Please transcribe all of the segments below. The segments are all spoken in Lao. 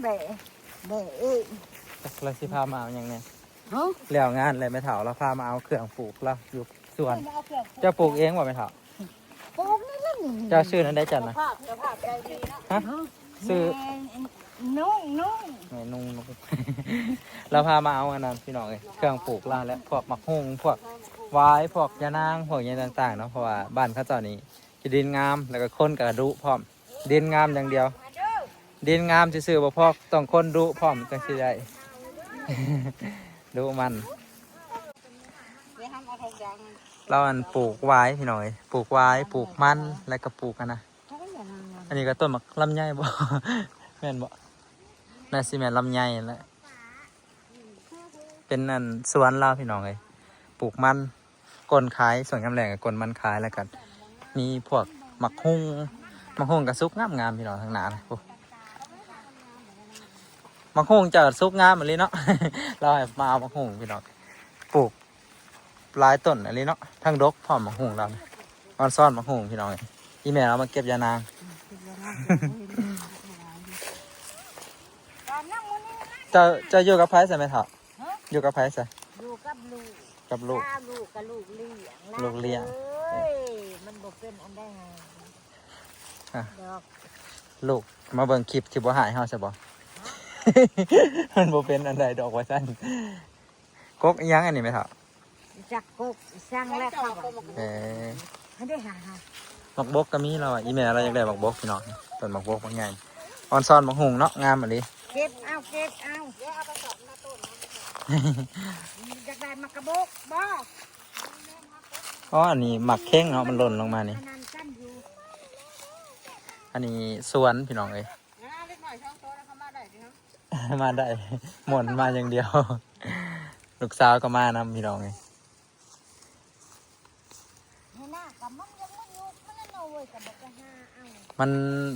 ແບະ ແບະເອງ ຈັກລາວຊິພາມາເອົາຫຍັງແດ່. ເອົ້າ ແລ້ວງານແລ້ວ ແມ່ເຖົ້າລາວພາມາເອົາເຄື່ອງປູກລາວຢູ່ສວນ. ເຈົ້າປູກເອງບໍ່ແມ່ເຖົ້າ? ປູກນັ້ນແຫຼະນີ້. ເຈົ້າຊື່ນັ້ນໄດ້ຈັນນະ? ເຈົ້າພາບ ເຈົ້າພາບໃຈດີເນາະ. ຮະ? ຊື່ ແມ່ນຸ່ງ ນຸ່ງ ແມ່ນຸ່ງ ນຸ່ງ ລາວພາມາເອົາອັນນັ້ນພີ່ນ້ອງເອີຍ ເຄື່ອງປູກລາວ ແລະ ພວກໝາກຫຸ່ງ ພວກຫວາຍ ພວກຢານາງ ພວກຫຍັງຕ່າງໆເນາະ. ເພາະວ່າບ້ານເຂົາເຈົ້ານີ້ ທີ່ດິນງາມ ແລ້ວກໍຄົນກໍດຸພ້ອມ. ດິນງາມຢ່າງດຽວ ດິນງາມຊື່ໆບໍ່ພໍ ຕ້ອງຄົນດຸພ້ອມ ຈັ່ງຊິໄດ້ ດຸໝັ່ນ. ລາວອັນປູກຫວາຍພີ່ນ້ອງເອີຍ ປູກຫວາຍ ປູກມັນ ແລ້ວກໍປູກອັນນະ ອັນນີ້ກໍຕົ້ນໝາກລຳໄຍບໍ່ ແມ່ນບໍ່? ໜ້າຊິແມ່ນລຳໄຍຫັ້ນແຫຼະ. ເປັນອັນສວນລາວພີ່ນ້ອງເອີຍ ປູກມັນ ກົນຂາຍ ຊ່ວງຍາມແລ້ງກໍກົນມັນຂາຍ ແລ້ວກໍມີພວກໝາກຫຸ່ງ ໝາກຫຸ່ງກໍສຸກງາມໆ ພີ່ນ້ອງ ທາງໜ້ານະ. ໂອ້ ໝາກຫຸ່ງເຈົ້າສຸກງາມອີ່ຫຼີເນາະ ລາວໃຫ້ມາເອົາໝາກຫຸ່ງພີ່ນ້ອງ ປູກ ຫຼາຍຕົ້ນອີ່ຫຼີເນາະ ທັງດົກພ້ອມໝາກຫຸ່ງລາວນະ. ອອນຊອນໝາກຫຸ່ງພີ່ນ້ອງເອີຍ ອີ່ແມ່ເອົາມາເກັບຢານາງ. ເຈົ້າ ເຈົ້າຢູ່ກັບໃຜຊະແມ່ເຖົ້າ? ຢູ່ກັບໃຜຊະ? ຢູ່ກັບລູກ ກັບລູກ ລາວລູກກັບລູກລ້ຽງ ລູກລ້ຽງ ເອີຍ ມັນບໍ່ເປັນອັນໃດຫາ ອ່ະ ດອກ ລູກມາເບິ່ງຄລິບທີ່ບໍ່ຮ້າຍເຮົາຊະບໍ່? ມັນບໍ່ເປັນອັນໃດດອກວ່າຊັ້ນ. ກົກອີ່ຫຍັງອັນນີ້ແມ່ເຖົ້າ? ຈັກກົກອີ່ຫຍັງແຫຼະເຂົາວ່າ. ເອີ ອັນນີ້ຫາ ຫາ ໝາກບົກກໍມີລາວວ່າ ອີ່ແມ່ລາວຢາກໄດ້ໝາກບົກພີ່ນ້ອງ ຕົ້ນໝາກບົກບັກໃຫຍ່ ອອນຊອນໝາກຫຸ່ງເນາະ ງາມອີ່ຫຼີ. ເກັບເອົາ ເກັບເອົາ ຢາກໄດ້ໝາກກະບົກບໍ່? ອໍ ອັນນີ້ໝາກເຂັງເນາະ ມັນຫຼົ່ນລົງມານີ້. ອັນນີ້ສວນພີ່ນ້ອງເອີຍ ອ່າ ເດັກນ້ອຍສອງໂຕນະ ເຂົາມາໄດ້ຕິເຮົາ ມາໄດ້ ມ່ວນມາຢ່າງດຽວ. ລູກສາວກໍມານຳພີ່ນ້ອງເອີຍ. ໃຫ້ນາກໍມັນຍັງບໍ່ຍຸກມັນລະເນາະເວີຍ ກໍບໍ່ໄປຫາເອົາ. ມັນ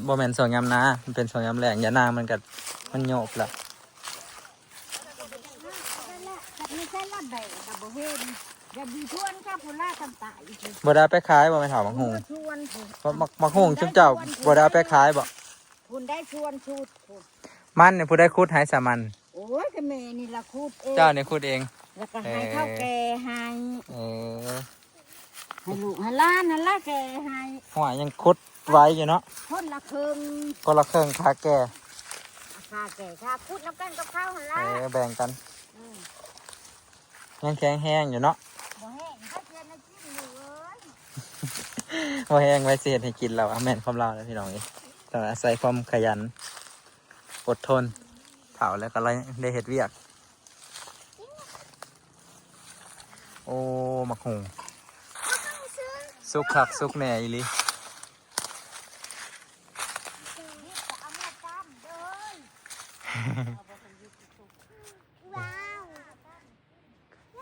ບໍ່ແມ່ນຊ່ວງຍາມນາ ມັນເປັນຊ່ວງຍາມແລ້ງ ຢານາງມັນກໍ ມັນໂຍບລະ. ແລ້ວກໍມີແຕ່ລະແບະກໍບໍ່ເຫັນ ຢ່າດີຊວນກັບພຸ້ນລະ ຄັນຕາຍອີກ. ບໍ່ໄດ້ເອົາໄປຂາຍບໍ່ແມ່ເຖົ້າ ໝາກຫຸ່ງ? ຊວນພຸ້ນ ໝາກ ໝາກຫຸ່ງຊຸມເຈົ້າບໍ່ໄດ້ເອົາໄປຂາຍບໍ່? ພຸ້ນໄດ້ຊວນຊຸດພຸ້ນ. ມັນນີ້ຜູ້ໃດຂຸດໃຫ້ສະມັນ? ໂອ້ຍ ກໍແມ່ນີ້ລະຂຸດເອງ. ເຈົ້ານີ້ຂຸດເອງ ແລ້ວກໍໃຫ້ເຖົ້າແກ່ໃຫ້. ເອີ ໃຫ້ລູກໃຫ້ຫຼານຫັ້ນລະແກ່ໃຫ້. ຫ້ວຍ ຍັງຂຸດໄວຢູ່ເນາະ ຄົນລະເຄິ່ງ ຄົນລະເຄິ່ງ ຄ່າແກ່ ຄ່າແກ່ ຄ່າຂຸດນຳກັນກັບເຂົາຫັ້ນລະ. ເອີ ແບ່ງກັນ. ອືມ ຍັງແຂງແຮງຢູ່ເນາະ. ບໍ່ແຫ້ງ ໃຜຊິເຮັດໃຫ້ກິນລູກເອີຍ? ບໍ່ແຫ້ງ ໃຜຊິເຮັດໃຫ້ກິນລາວ ແມ່ນຄວາມລາວແຫຼະພີ່ນ້ອງເອີຍ ຕ້ອງອາໄສຄວາມຂະຫຍັນ ອົດທົນ ເຖົ້າແລ້ວກໍໄດ້ເຮັດວຽກ. ໂອ້ ໝາກຫຸ່ງ ສຸກຄັກສຸກແນ່ອີ່ຫຼີ. ວ້າວ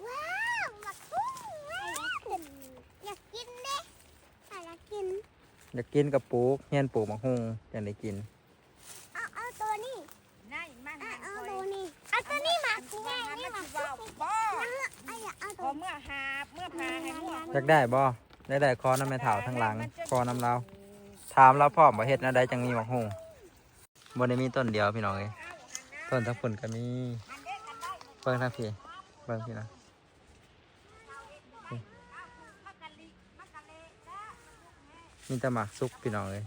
ວ້າວ ໝາກຫຸ່ງ ຢາກກິນເດ້ ຢາກກິນ ຢາກກິນກໍປູກ ຮຽນປູກໝາກຫຸ່ງ ຈັ່ງໄດ້ກິນ. ເອົາ ເອົາໂຕນີ້ ໄດ້ມາ ເອົາ ເອົາໂຕນີ້ ເອົາໂຕນີ້ ໝາກໃຫຍ່ນີ້ ໝາກສຸກນີ້ ເອົາ ເອົາໂຕ ເອົາເມື່ອຫາບ ເມື່ອພາໃຫ້ໝວກ ຢາກໄດ້ບໍ່? ຢາກໄດ້ຂໍນຳແມ່ເຖົ້າທາງຫຼັງ ຂໍນຳລາວ ຖາມລາວພ້ອມວ່າເຮັດແນວໃດຈັ່ງມີໝາກຫຸ່ງ. ບໍ່ໄດ້ມີຕົ້ນດຽວພີ່ນ້ອງເອີຍ ຕົ້ນທາງພຸ້ນກໍມີ. ເບິ່ງທາງພີ້ ເບິ່ງພີ້ນະ. ນີ້ ມີແຕ່ໝາກສຸກພີ່ນ້ອງເອີຍ.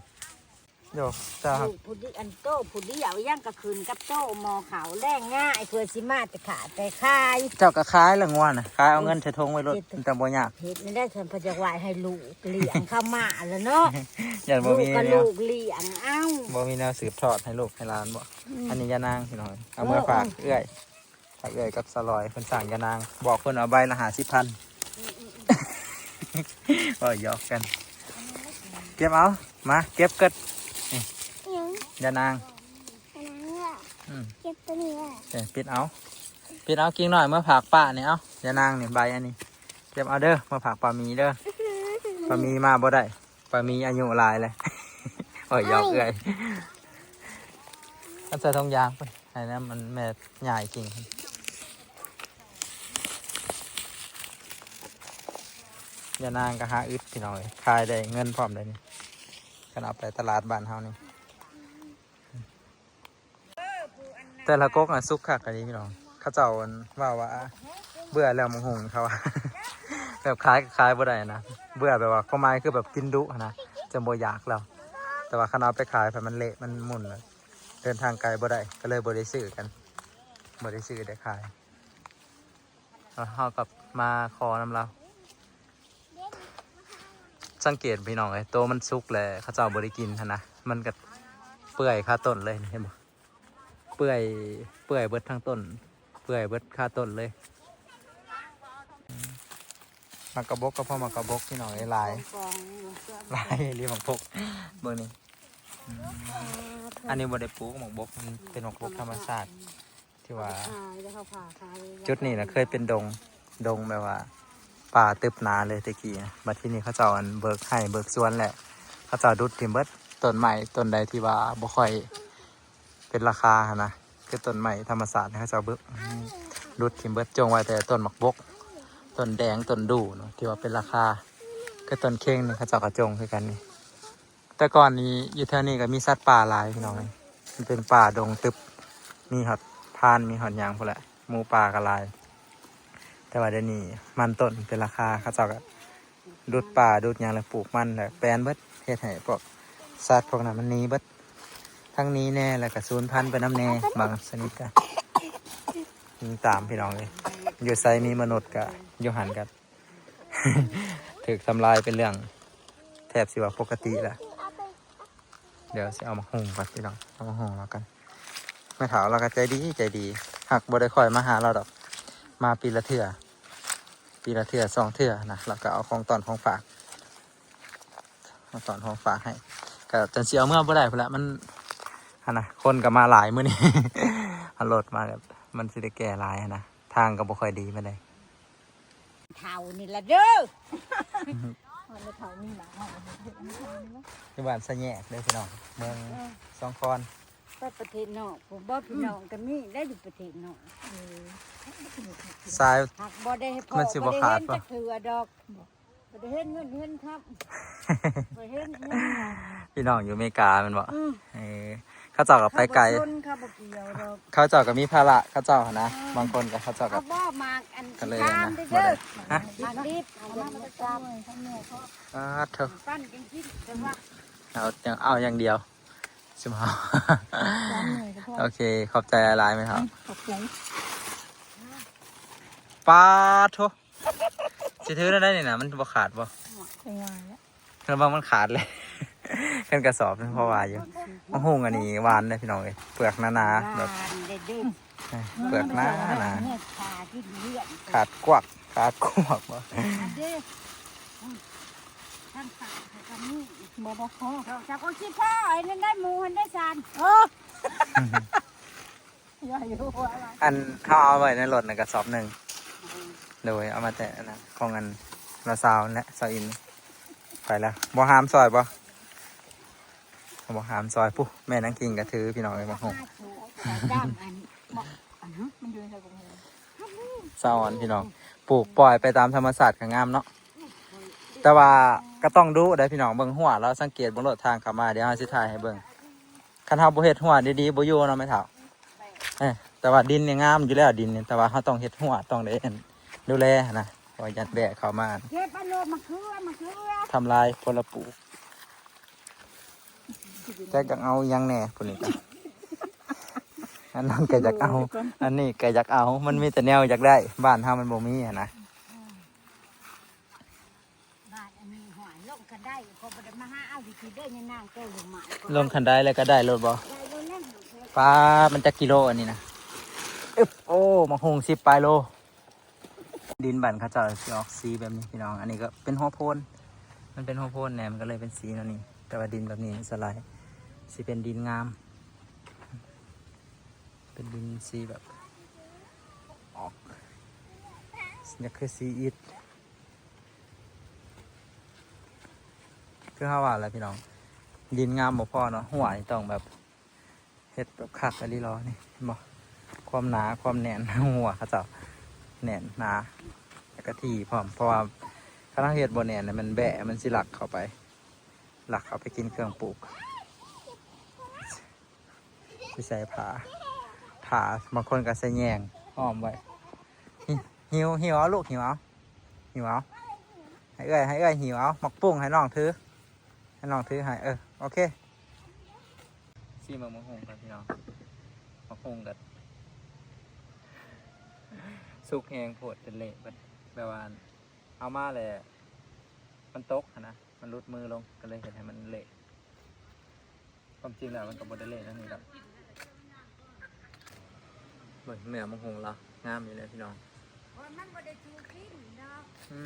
ໂຍ ເຈົ້າ ລູກຜູ້ດຽວ ອັນໂຕຜູ້ດຽວ ອີຫຍັງກໍຂຶ້ນກັບໂຕ ໝໍ່ເຂົາແລງງ່າຍ ເພື່ອຊິມາແຕ່ຄ້າແຕ່ຂາຍ. ເຈົ້າກໍຂາຍລະງົວນະ ຂາຍເອົາເງິນໃສ່ຖົງໄວ້ໂລດ ມັນຈັ່ງບໍ່ຍາກ. ເຮັດແນວໃດ ເພິ່ນກໍຢາກໄວ້ໃຫ້ລູກລ້ຽງເຂົາມາລະເນາະ. ຢ້ານບໍ່ມີ ລູກກໍລູກລ້ຽງເອົາ ບໍ່ມີແນວສືບທອດໃຫ້ລູກໃຫ້ຫຼານບໍ? ອືມ ອັນນີ້ຍານາງພີ່ນ້ອງ ເອົາເມືອຝາກເອື້ອຍ ເອີ ເອີ ຝາກເອື້ອຍກັບສາວລອຍ ເພິ່ນສ້າງຍານາງ ບອກເພິ່ນເອົາໃບລະຫ້າສິບພັນ. ເວົ້າຫຍອກກັນ ເກັບເອົາ ມາເກັບເກີດ ນີ້ ອີຫຍັງ? ຍານາງ ຍານາງເນາງ. ອືມ ເກັບໂຕນີ້ແຫຼະ. ເອີ ປິດເອົາ ປິດເອົາ ກິ່ງນ້ອຍ ເມືອຝາກປ້ານີ້. ເອົາ ຍານາງນີ້ ໃບອັນນີ້ ເກັບເອົາເດີ ເມືອຝາກປ້າໝີເດີ. ປ້າໝີມາບໍ່ໄດ້ ປ້າໝີອາຍຸຫຼາຍແລ້ວ. ເວົ້າຫຍອກເອື້ອຍ ເອົາໃສ່ຖົງຢາງພຸ້ນ ໃຫ້ນຳມັນແມ່ຍາຍກິນ. ຍານາງກໍຫາອຶດພີ່ນ້ອງເອີຍ ຂາຍໄດ້ເງິນພ້ອມໄດ໋ນີ້ ຄັນເອົາໄປຕະຫຼາດບ້ານເຮົານີ້. ເອີ ຜູ້ ແຕ່ລະກົກນະສຸກຄັກອີ່ຫຼີພີ່ນ້ອງ. ເຂົາເຈົ້າ ອັ່ນ ເວົ້າວ່າເບື່ອແລ້ວໝາກຫຸ່ງເຂົາ ແບບຂາຍກໍຂາຍບໍ່ໄດ້ນະ. ເບື່ອແບບວ່າຄວາມໝາຍຄືແບບກິນດຸຫັ້ນນະ ຈົນບໍ່ຢາກແລ້ວ. ແຕ່ວ່າຄັນເອົາໄປຂາຍ ພັດມັນເລະ ມັນໝຸ່ນ ເດີນທາງໄກບໍ່ໄດ້ ກໍເລີຍບໍ່ໄດ້ຊື້ກັນ ບໍ່ໄດ້ຊື້ໄດ້ຂາຍ. ເຮົາກໍມາຂໍນຳລາວ. ສັງເກດພີ່ນ້ອງເອີຍ ໂຕມັນສຸກແລ້ວເຂົາເຈົ້າບໍ່ໄດ້ກິນຫັ້ນນະ ມັນກໍເປື່ອຍຄາຕົ້ນເລີຍ ເຫັນບໍ່? ເປື່ອຍ ເປື່ອຍເບິດທັງຕົ້ນ ເປື່ອຍເບິດຄາຕົ້ນເລີຍ. ໝາກກະບົກກໍພໍໝາກກະບົກພີ່ນ້ອງເອີຍ ຫຼາຍ ກອງໆຢູ່ເພື່ອນ ຫຼາຍອີ່ຫຼີໝາກບົກ ເບິ່ງນີ້. ອືມ ອັນນີ້ບໍ່ໄດ້ປູກໝາກບົກ ມັນເປັນໝາກບົກທຳມະຊາດ ທີ່ວ່າ ຂາຍແລ້ວເຂົາຜ່າຂາຍ ຈຸດນີ້ນະເຄີຍເປັນດົງ ດົງແບບວ່າປ່າຕຶບໜາເລີຍແຕ່ກີ້ນະ. ບັດທີນີ້ເຂົາເຈົ້າ ອັ່ນ ເບີກໄຮ່ເບີກສວນແລ້ວ ເຂົາເຈົ້າດຸດຖິ້ມເບິດ ຕົ້ນໄມ້ຕົ້ນໃດທີ່ວ່າບໍ່ຄ່ອຍເປັນລາຄາຫັ້ນນະ ຄືຕົ້ນໄມ້ທຳມະຊາດ ເຂົາເຈົ້າເບີກ ດຸດຖິ້ມເບິດ ຈົ່ງໄວ້ແຕ່ຕົ້ນໝາກບົກ ຕົ້ນແດງ ຕົ້ນດູ່ເນາະ ທີ່ວ່າເປັນລາຄາ ຄືຕົ້ນເຄັງນີ້ ເຂົາເຈົ້າກໍຈົ່ງຄືກັນນີ້. ແຕ່ກ່ອນນີ້ຢູ່ແຖວນີ້ກໍມີສັດປ່າຫຼາຍພີ່ນ້ອງເອີຍ ມັນເປັນປ່າດົງຕຶບ ມີຮອດພານ ມີຮອດຫຍັງພຸ້ນແຫຼະ ໝູປ່າກໍຫຼາຍ. ແຕ່ວ່າດຽວນີ້ມັນຕົ້ນເປັນລາຄາ ເຂົາເຈົ້າກໍດຸດປ່າດຸດຫຍັງ ແລ້ວປູກມັນ ແລ້ວແປນເບິດ ເຮັດໃຫ້ພວກສັດພວກນັ້ນມັນໜີເບິດ ທັງໜີແດ່ ແລ້ວກໍສູນພັນໄປນຳແດ່ ບາງຊະນິດກໍໜີຕາມພີ່ນ້ອງເອີຍ. ຢູ່ໃສມີມະນຸດກໍຢູ່ຫັ້ນກໍ ຖືກທຳລາຍເປັນເລື່ອງແທບຊິວ່າປົກກະຕິແລ້ວ. ດຽວຊິເອົາໝາກຫຸ່ງກ່ອນພີ່ນ້ອງ ເອົາໝາກຫຸ່ງລາວກ່ອນ. ແມ່ເຖົ້າລາວກໍໃຈດີ ໃຈດີ ຫາກບໍ່ໄດ້ຄ່ອຍມາຫາລາວດອກ ມາປີລະເທື່ອ ປີລະເທື່ອສອງເທື່ອນະ ລາວກໍເອົາຂອງຕ້ອນຂອງຝາກ ຂອງຕ້ອນຂອງຝາກໃຫ້ ກໍຈົນຊິເອົາເມືອບໍ່ໄດ້ພຸ້ນລະ ມັນຫັ້ນນະ ຄົນກໍມາຫຼາຍມື້ນີ້ ເອົາລົດມາ ມັນຊິໄດ້ແກ່ຫຼາຍຫັ້ນນະ ທາງກໍບໍ່ຄ່ອຍດີປານໃດ. ເຖົ້ານີ້ລະເດີ ເຖົ້າມີຫຼາຍ ຢູ່ບ້ານສະແຍກເດີພີ່ນ້ອງ ເມືອງ ເອີ ສອງຄອນ ໄປປະເທດນອກພຸ້ນບໍ່ ພີ່ນ້ອງກໍມີໄດ້ຢູ່ປະເທດນອກ ເອີ ສາຍ ຫາກບໍ່ໄດ້ພໍ້ ມັນຊິບໍ່ຂາດບໍ່ ບໍ່ໄດ້ເຫັນຈັກເທື່ອດອກ ບໍ່ໄດ້ເຫັນເງິນເຫັນຄຳ ບໍ່ເຫັນເງິນ ພີ່ນ້ອງຢູ່ອາເມລິກາແມ່ນບໍ່ ອືມ ເອີ ເຂົາເຈົ້າກໍໄປໄກ ເຂົາບໍ່ສົນ ເຂົາບໍ່ກ່ຽວດອກ ເຂົາເຈົ້າກໍມີພາລະເຂົາເຈົ້າຫັ້ນນະ ເອີ ບາງຄົນກໍເຂົາເຈົ້າກໍ ເອົາບໍ່ໝາກອັນ ກໍເລີຍ ທີ່ ອັນນັ້ນ ບໍ່ໄດ້ ຮະ ໝາກດິບ ເອົາມາປາດໂທ້ ປັ່ນກິນກິນ ເພິ່ນວ່າ ເອົາ ເອົາຢ່າງດຽວ ຊິມາ ໂອເຄ ຂອບໃຈຫຼາຍໆແມ່ເຖົ້າ ຂອບໃຈ ປາດໂທ້ ຊິຖືແນວໃດນີ້ນະ ມັນບໍ່ຂາດບໍ່ ຈັງຫວະແຫຼະ ລະວັງມັນຂາດເລີຍ ເປັນກະສອບ ພໍວ່າຢູ່ ໝາກຫຸ່ງອັນນີ້ຫວານເດ້ພີ່ນ້ອງເອີຍ ເປືອກໜາໆ ແບບ ຫວານເດ້ ເອີ ເປືອກໜາໆ ເຮັດຂາກິນເລື່ອນ ຂາດກວກ ຂາດກວກບໍ່ ອັນເດ້ ອືມ ທາງປາກເຂົາກໍມີ ບໍ່ ບໍ່ພໍ ເຈົ້າກໍຊິພໍ ໄອ້ນັ້ນໄດ້ໝູ່ຫັ້ນໄດ້ຊານ ເອີ ຢ່າຢູ່ວ່າລະ ອັນເຮົາເອົາໄວ້ໃນລົດນະກະສອບໜຶ່ງ ໂດຍ ເອົາມາແຕ່ອັນນັ້ນ ຂອງອັນລາວຊາວນັ້ນແຫຼະ ຊາວອິນ ໄປແລ້ວ ບໍ່ຫາມຊ່ອຍບໍ່ ບໍ່ຫາມຊ່ອຍ ພຸ້ນ ແມ່ນາງຄິງກະຖື ພີ່ນ້ອງເອີຍ ໝາກຫຸ່ງ ຊາວອັນ ພີ່ນ້ອງ ປູກປ່ອຍໄປຕາມທຳມະຊາດກະງາມເນາະ ແຕ່ວ່າກະຕ້ອງດຸໄດ໋ພີ່ນ້ອງ ເບິ່ງຮົ້ວ ລາວສັງເກດເບິ່ງໂລດທາງເຂົ້າມາ ດຽວເຮົາຊິຖ່າຍໃຫ້ເບິ່ງ ຄັນເຮົາບໍ່ເຮັດຮົ້ວດີໆ ບໍ່ຢູ່ເນາະແມ່ເຖົ້າ ເອີ ແຕ່ວ່າດິນນີ້ງາມຢູ່ແລ້ວ ດິນນີ້ ແຕ່ວ່າເຮົາຕ້ອງເຮັດຮົ້ວ ຕ້ອງໄດ້ ອັນ ດູແລຫັ້ນນະ ເພາະວ່າຢ້ານແບ້ເຂົ້າມາ ເກັບເອົາໂລດ ມະເຂືອ ມະເຂືອ ທຳລາຍຜົນລະປູກ ແຈັກຢາກເອົາອີ່ຫຍັງແດ່ຜູ້ນີ້ກະ ອັນນັ້ນກະຢາກເອົາ ອັນນີ້ກະຢາກເອົາ ມັນມີແຕ່ແນວຢາກໄດ້ ບ້ານເຮົາມັນບໍ່ມີຫັ້ນນະ. ບາດອັນນີ້ ຫ້ວຍ ລົງຄັນໄດ ຂ້ອຍບໍ່ໄດ້ມາຫາເອົາຢູ່ທີ່ເດີ ຍານາງໂຕລົງມາ ລົງຄັນໄດແລ້ວກໍໄດ້ໂລດບໍ່? ໄດ້ໂລດແລ້ວ ປ້າດ ມັນຈັກກິໂລອັນນີ້ນະ? ອຶບ ໂອ້ ໝາກຫຸ່ງສິບປາຍໂລ. ດິນບ້ານເຂົາເຈົ້າຊິອອກສີແບບນີ້ພີ່ນ້ອງ ອັນນີ້ກໍເປັນຫົວໂພນ ມັນເປັນຫົວໂພນແດ່ ມັນກໍເລີຍເປັນສີແນວນີ້ ແຕ່ວ່າດິນແບບນີ້ສ່ວນຫຼາຍຊິເປັນດິນງາມ ເປັນດິນສີແບບ ອອກ ຢາກຄືສີອິດ ຄືເຮົາວ່າແຫຼະພີ່ນ້ອງ ດິນງາມບໍ່ພໍເນາະ ຮົ້ວນີ້ຕ້ອງແບບ ເຮັດແບບຄັກອີ່ຫຼີຫຼໍ ນີ້ເຫັນບໍ່ ຄວາມໜາຄວາມແໜ້ນ ຮົ້ວເຂົາເຈົ້າແໜ້ນໜາ ແລ້ວກໍຖີ່ພ້ອມ ເພາະວ່າຄັນເຮົາເຮັດບໍ່ແໜ້ນ ມັນແບ້ ມັນຊິລັກເຂົ້າໄປ ລັກເຂົ້າໄປກິນເຄື່ອງປູກ. ຊິໃສ່ຜ້າ ຖ້າ ບາງຄົນກໍໃສ່ແຍງອ້ອມໄວ້. ຫິ ຫິວ ຫິວເອົາລູກ ຫິວເອົາ ຫິວເອົາ. ໃຫ້ເອື້ອຍ ໃຫ້ເອື້ອຍຫິວເອົາ ໝາກປຸ້ງໃຫ້ນ້ອງຖື ໃຫ້ນ້ອງຖືໃຫ້. ເອີ ໂອເຄ. ຊີມໝາກ ໝາກຫຸ່ງກ່ອນພີ່ນ້ອງ. ໝາກຫຸ່ງກໍສຸກແຮງໂພດ ເປັນເລະເບິດ ແບບວ່າເອົາມາແລ້ວມັນຕົກຫັ້ນນະ ມັນຫຼຸດມືລົງ ກໍເລີຍເຮັດໃຫ້ມັນເລະ. ຄວາມຈິງແລ້ວມັນກໍບໍ່ໄດ້ເລະແນວນີ້ດອກ. ເບິ່ງເນື້ອໝາກຫຸ່ງລາວ ງາມຢູ່ເດ້ພີ່ນ້ອງ. ໂອ້ຍ ມັນບໍ່ໄດ້ຖືກິນດອກ. ອື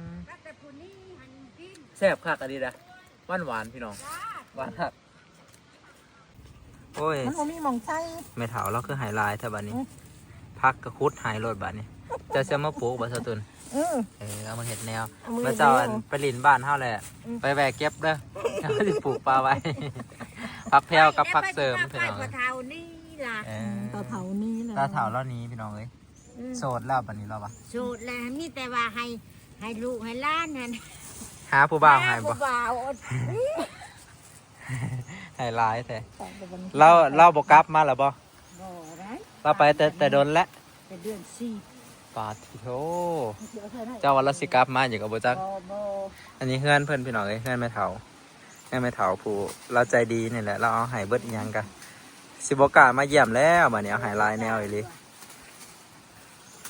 ມ ວ່າແຕ່ຜູ້ນີ້ຫັ້ນກິນ. ແຊບຄັກອີ່ຫຼີເດ້ ຫວານໆ ພີ່ນ້ອງ. ຫວານຄັກ. ໂອ້ຍ ມັນບໍ່ມີໝ່ອງໃສ່. ແມ່ເຖົ້າລາວຄືໃຫ້ຫຼາຍແທ້ບາດນີ້. ອືມ ຜັກກໍຂຸດໃຫ້ໂລດບາດນີ້. ເຈົ້າຊິເອົາມາປູກບໍ່ ສາວຕຸນ? ເອີ ເອີ ເອົາມາເຮັດແນວ. ເອົາມາເຮັດແນວ. ເມື່ອເຊົ້າ ອັນ ໄປຫຼິ້ນບ້ານເຮົາແຫຼະ. ອືມ ໄປແວະເກັບເດີ ເຮົາຊິປູກປາໄວ້. ຜັກແພວກັບຜັກເສີມ ພີ່ນ້ອງ. ເອີ ຕາເຖົ້ານີ້ລະ. ເອີ ອືມ ຕາເຖົ້ານີ້ລະ ຕາເຖົ້າລາວນີ້ ພີ່ນ້ອງເອີຍ. ອືມ ໂສດແລ້ວບາດນີ້ລາວວ່າ. ໂສດແລ້ວ ມີແຕ່ວ່າໃຫ້ ໃຫ້ລູກໃຫ້ຫຼານຫັ້ນ ຫາຜູ້ບ່າວໃຫ້ບໍ່? ຫາຜູ້ບ່າວ. ໃຫ້ຫຼາຍແທ້. ລາວ ລາວບໍ່ກັບມາແລ້ວບໍ່? ບໍ່ໄດ້. ລາວໄປແຕ່ ແຕ່ດົນແລ້ວ ແຕ່ເດືອນສີ່. ປາດໂທ ເຈົ້າວ່າລາວຊິກັບມາຢູ່ກໍບໍ່ຈັກ. ບໍ່ ບໍ່. ອັນນີ້ເຮືອນເພິ່ນ ພີ່ນ້ອງເອີຍ ເຮືອນແມ່ເຖົ້າ. ເຮືອນແມ່ເຖົ້າຜູ້ລາວໃຈດີນີ້ແຫຼະ ລາວເອົາໃຫ້ເບິດ ອີ່ຫຍັງກະຊິບໍ່ກ້າມາຢ້ຽມແລ້ວບາດນີ້ ເອົາໃຫ້ຫຼາຍແນວອີ່ຫຼີ.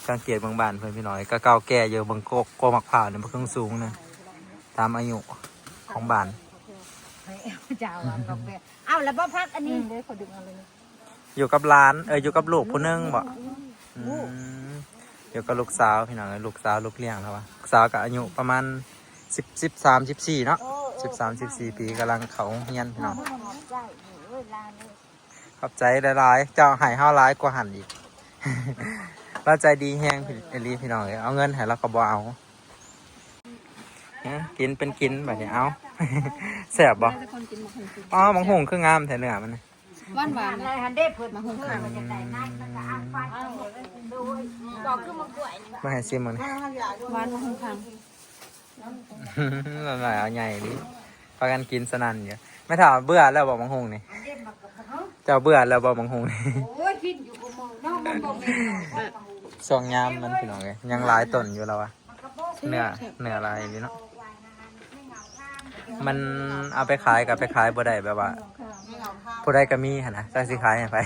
ສັງເກດເບິ່ງບ້ານເພິ່ນ ພີ່ນ້ອງເອີຍ ກໍເກົ່າແກ່ຢູ່. ເບິ່ງກົກ ກົກໝາກພ້າວນີ້ ບັກເຖິງສູງນະ ຕາມອາຍຸຂອງບ້ານ. ເຈົ້າວ່າກໍແປ ເອົາລະບໍ່ຜັກອັນນີ້? ອືມ ເດ້ ຂໍດຶງເອົາເລີຍ. ຢູ່ກັບຫຼານ ເອີ ຢູ່ກັບລູກຜູ້ໜຶ່ງບໍ່? ອືມ ອືມ ຢູ່ກັບລູກສາວ ພີ່ນ້ອງເອີຍ ລູກສາວລູກລ້ຽງລາວວ່າ. ລູກສາວກໍອາຍຸປະມານສິບ ສິບສາມ ສິບສີ່ເນາະ. ເອີ ເອີ ສິບສາມ ສິບສີ່ປີ ກຳລັງເຂົ້າໂຮງຮຽນ ພີ່ນ້ອງ. ຂອບໃຈຫຼາຍໆ ເຈົ້າໃຫ້ເຮົາຫຼາຍກວ່າຫັ້ນອີກ. ລາວໃຈດີແຮງອີ່ຫຼີ ພີ່ນ້ອງເອີຍ ເອົາເງິນໃຫ້ລາວກໍບໍ່ເອົາ. ກິນເປັນກິນບາດນີ້. ເອົ້າ ແຊບບໍ່? ອໍ ໝາກຫຸ່ງຄືງາມແທ້ເນື້ອມັນ. ຫວານໆ ຫັ້ນເດ້ ເພິ່ນ ໝາກຫຸ່ງ ເພິ່ນວ່າຢາກໄດ້ນັ້ນ ມັນກໍເອົາໄປ. ບໍ່ຄືໝາກກ້ວຍນີ້ ມາໃຫ້ຊີມເບິ່ງ. ຫວານໝາກຫຸ່ງຄັງ. ນ້ຳລາຍເອົາໃຫຍ່ເລີຍ ພາກັນກິນສະນັ້ນຢູ່. ແມ່ເຖົ້າເບື່ອແລ້ວບໍ່ໝາກຫຸ່ງນີ້? ເຈົ້າເບື່ອແລ້ວບໍ່ໝາກຫຸ່ງນີ້? ໂອ້ຍ ກິນຢູ່ຄູ່ມື້ເນາະ ມັນບໍ່ແມ່ນ. ຊ່ວງຍາມມັນ ພີ່ນ້ອງເອີຍ ຍັງຫຼາຍຕົ້ນຢູ່ລາວວ່າ. ເນື້ອ ເນື້ອຫຼາຍຢູ່ເນາະ. ມັນເອົາໄປຂາຍກໍໄປຂາຍບໍ່ໄດ້ ແບບວ່າຜູ້ໃດກໍມີຫັ້ນນະ ຈັກຊິຂາຍໃຫ້ໃຜ.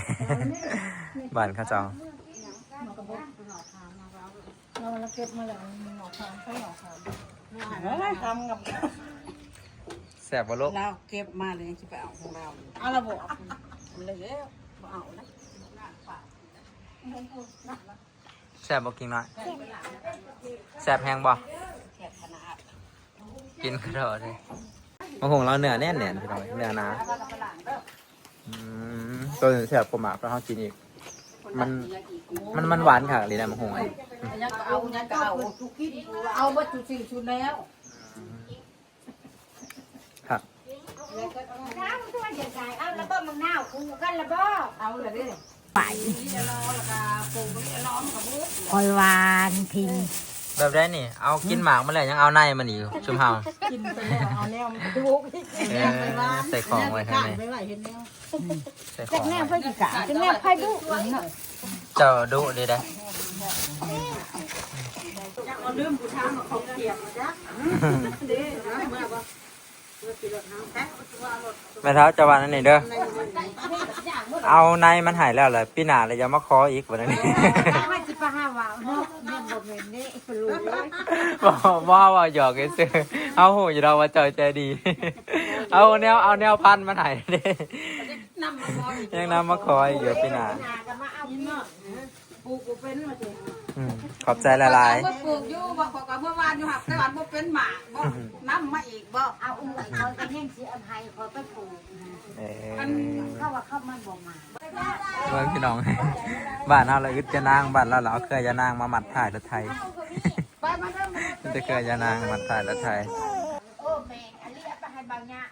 ບ້ານເຂົາເຈົ້າ. ລາວ ລາວເກັບມາແລ້ວ ໝໍຄາມ ໃຊ້ໝໍຄາມ. ໂອ້ຍ ຄຳກັບ ແຊບບໍ່ລູກ? ລາວເກັບມາແລ້ວ ຍັງຊິໄປເອົາຂອງລາວ. ເອົາລະບໍ່? ເອົາແລ້ວ ບໍ່ເອົານະ. ແຊບບໍ່ ກິງນ້ອຍ? ແຊບແຮງບໍ່? ແຊບຂະໜາດ. ກິນກະດອເດ້. ໝາກຫຸ່ງລາວເນື້ອແໜ້ນໆ ພີ່ນ້ອງ ເນື້ອໜາ. ອືມ ໂຕນີ້ແຊບກວ່າໝາກທີ່ເຮົາກິນອີກ. ມັນ ມັນ ມັນຫວານຄັກອີ່ຫຼີນະ ໝາກຫຸ່ງ. ອັນຫຍັງກໍເອົາ ຫຍັງກໍເອົາ ເອົາໝົດທຸກສິ່ງທຸກແນວ. ອືມ ຄັກ. ເອົາລະບໍ່ ໝາກນາວຄູ່ກັນລະບໍ່? ເອົາລະເດ້. ໄປ ຂ້ອຍຫວານພິງ. ແບບໃດນີ້? ເອົາກິນໝາກມັນແລ້ວ ຍັງເອົາໃນມັນອີກ ຊຸມເຮົາ. ກິນໄປແລ້ວ ເອົາແນວມັນດູກ. ເອີ ໃສ່ຂອງໄວ້ຂ້າງໃນ. ໃສ່ຂອງໄວ້. ຈັກແນວໃຜຊິກະ ຈັກແນວໃຜດຸເນາະ. ເຈົ້າດຸເດ້. ເອົາລືມຜູ້ທາງເອົາຂອງຂຽນມາຈ້ະ. ເດ້ ເອົາມາບໍ່? ແມ່ເຖົ້າ ເຈົ້າວ່າແນວນີ້ເດີ ເອົາໃນມັນໃຫ້ແລ້ວແຫຼະ ປີໜ້າລະຢ່າມາຂໍອີກ ວ່າແນວນີ້. ວ່າຊິໄປຫາເວົ້າເນາະ ແມ່ນບໍ່ແມ່ນເດ້ ບໍ່ ເວົ້າຫຍອກຊື່ໆ. ເຮົາຮູ້ຢູ່ດອກວ່າເຈົ້າໃຈດີ. ເອົາແນວ ເອົາແນວພັນມັນໃຫ້ເດ້. ຍັງນຳມາຂໍອີກຢູ່ປີໜ້າ. ປູກບໍ່ເປັນວ່າຕິ. ອືມ ຂອບໃຈຫຼາຍໆ. ເອົາມາປູກຢູ່ ວ່າຂ້ອຍກໍເມື່ອວານຢູ່ ຫາກແຕ່ວ່າບໍ່ເປັນໝາກບໍ່ ນຳມາອີກບໍ່. ເອົາເອື້ອຍ ຂ້ອຍກໍຍັງຊິເອົາໃຫ້ຂ້ອຍໄປປູກ. ເອີ ອັນ ເຂົາວ່າເຂົາມັນບໍ່ມາ. ເບິ່ງພີ່ນ້ອງ ບ້ານເຮົາລະອຶດຢານາງ ບ້ານລາວລະເອົາເຄືອຢານາງມາມັດທ້າຍລົດໄຖ. ໄປ ມາເດີ ມາເດີ ມີແຕ່ເຄືອຢານາງມັດທ້າຍລົດໄຖ. ເອີ ແມ່ນ ອັນນີ້ເອົາໄປໃຫ້ບ່າວຍາ.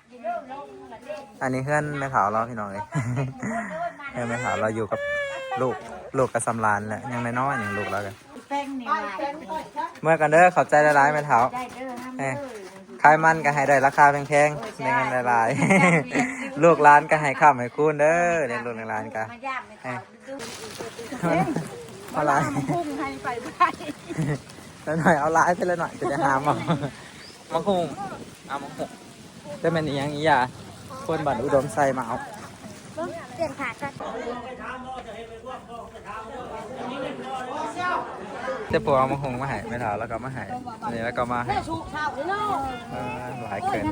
ອັນນີ້ເຮືອນແມ່ເຖົ້າລາວ ພີ່ນ້ອງເອີຍ. ເຮືອນແມ່ເຖົ້າລາວຢູ່ກັບລູກ ລູກກໍສ່ຳຫຼານແຫຼະ ຍັງນ້ອຍໆ ຍັງ ລູກລາວກໍ. ເມືອກ່ອນເດີ ຂອບໃຈຫຼາຍໆ ແມ່ເຖົ້າ. ຂາຍມັນກໍໃຫ້ໄດ້ລາຄາແພງໆ ໄດ້ເງິນຫຼາຍໆ. ລູກຫຼານກໍໃຫ້ຄ້ຳໃຫ້ຄູນເດີ ເດ້ ລູກຫຼານກໍ ມາຢາມແມ່ເຖົ້າ ໃຫ້ ເອົາຫຼາຍ ເອົາໝາກຫຸ່ງໃຫ້ໄປບໍ່ໄດ້ ລະໜ້ອຍເອົາຫຼາຍ ເທື່ອລະໜ້ອຍຈະໄດ້ຫາໝາກ ໝາກຫຸ່ງ ເອົາໝາກຫຸ່ງ ແຕ່ແມ່ນອີ່ຫຍັງອີ່ຫຍາ ຄົນບ້ານອຸດົມໄຊມາເອົາ ປ່ຽນຜ້າກ່ອນ ແຕ່ພວກເອົາໝາກຫຸ່ງມາໃຫ້ແມ່ເຖົ້າ ແລ້ວກໍມາໃຫ້ ນີ້ ແລ້ວກໍມາໃຫ້ ເອີ ຫຼາຍເກີນ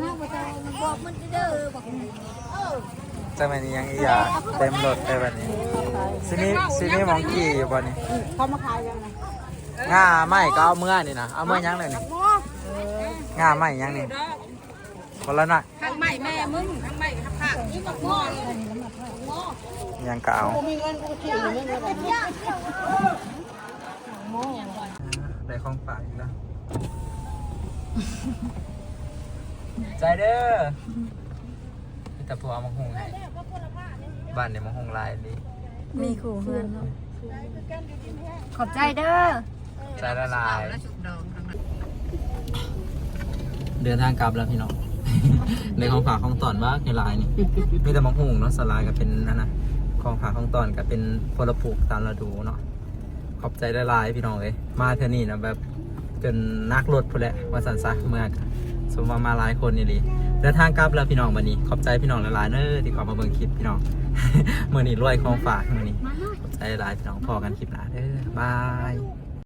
ຈັກແມ່ນອີ່ຫຍັງອີ່ຫຍາ ເຕັມລົດເລີຍບັດນີ້ ຊິມີ ຊິມີໝ່ອງກີ່ຢູ່ບໍ່ນີ້ ເຂົາມາຂາຍຫຍັງນະ ງ່າໄມ້ກໍເອົາເມືອນີ້ນະ ເອົາເມືອຫຍັງແລ້ວນີ້ ງ່າໄມ້ຫຍັງນີ້ ບໍ່ລະນະ ທັງໄມ້ແມ່ມຶງ ທັງໄມ້ຜັກ ອີ່ໝາກງໍ ຫຍັງກໍເອົາ ບໍ່ມີເງິນ ກູຊິຊື້ໃຫ້ມຶງແລ້ວກັນ ໄດ້ຂອງຝາກອີກແລ້ວ ໃຈເດີ ມີແຕ່ພວກເອົາໝາກຫຸ່ງໃຫ້ ບ້ານນີ້ໝາກຫຸ່ງຫຼາຍອີ່ຫຼີ ມີຄູ່ເຮືອນເນາະ ຂອບໃຈເດີ ໃຈຫຼາຍໆ ເດີນທາງກັບແລ້ວພີ່ນ້ອງ ໄດ້ຂອງຝາກຂອງຕ້ອນບັກຫຼາຍນີ້ ມີແຕ່ໝາກຫຸ່ງເນາະ ສ່ວນຫຼາຍກໍເປັນອັນນະ ຂອງຝາກຂອງຕ້ອນກໍເປັນຜົນລະປູກຕາມລະດູເນາະ ຂອບໃຈຫຼາຍໆ ພີ່ນ້ອງເອີຍ ມາເທື່ອນີ້ນະແບບຈົນໜັກລົດພຸ້ນແຫຼະ ວ່າຊັ້ນຊະ ເມືອກະ ສົມວ່າມາຫຼາຍຄົນອີ່ຫຼີ ເດີນທາງກັບແລ້ວພີ່ນ້ອງ ບັດນີ້ ຂອບໃຈພີ່ນ້ອງຫຼາຍໆເດີ ທີ່ເຂົ້າມາເບິ່ງຄລິບພີ່ນ້ອງ ມື້ນີ້ລວຍຂອງຝາກມື້ນີ້ ຂອບໃຈຫຼາຍໆ ພີ່ນ້ອງ ພໍ້ກັນຄລິບໜ້າເດີ ບາຍ.